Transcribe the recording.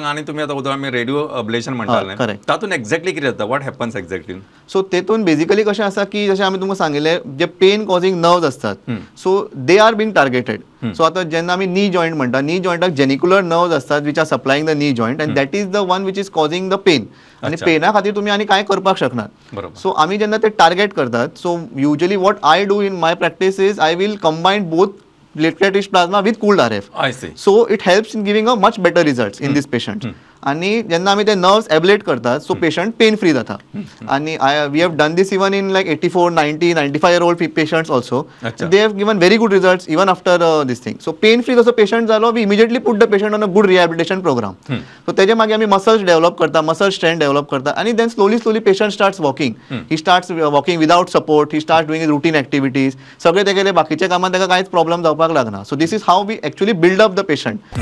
आनी तुमी आतां उदक आमी रेडियो अब्लेशन म्हणटाले, करेक्ट. तातूंत एक्झॅक्टली कितें जाता, what happens exactly? सो तेतून बेजिकली कशें आसा की जशें आमी तुमकां सांगिल्लें जे पेन कॉजिंग नर्व्स आसतात, so they are being targeted. So आतां जेन्ना आमी नी जॉयंट म्हणटा, नी जॉयंटाक जेनिक्युलर नर्व्स असतात which are supplying the knee joint and that is the one which is causing the pain. आनी पेना खातीर तुमी आनी कांय करपाक शकनात. सो आमी जेन्ना ते टार्गेट करतात, so usually what I do in my practice is I will combine both platelet rich plasma with cooled RF. I see. So it helps in giving a much better results in these patients. आणि जेन्ना आमी ते nerves एबलेट करतात, so patient pain free जाता. आनी I we have done this even in like 84, 90, 95 year old patients also. They have given very good results even after this thing. So pain free जसो patient जालो, we immediately put the patient on a good rehabilitation program. So तेजे मागीर आमी muscles develop करता, muscle strength develop करता आनी then slowly slowly patient starts walking. He starts walking without support, he start doing routine activities, सगळे तेगेले बाकीच्या कामात ताका कांयच प्रॉब्लम जावपाक लागना. So this is how we actually build up the patient.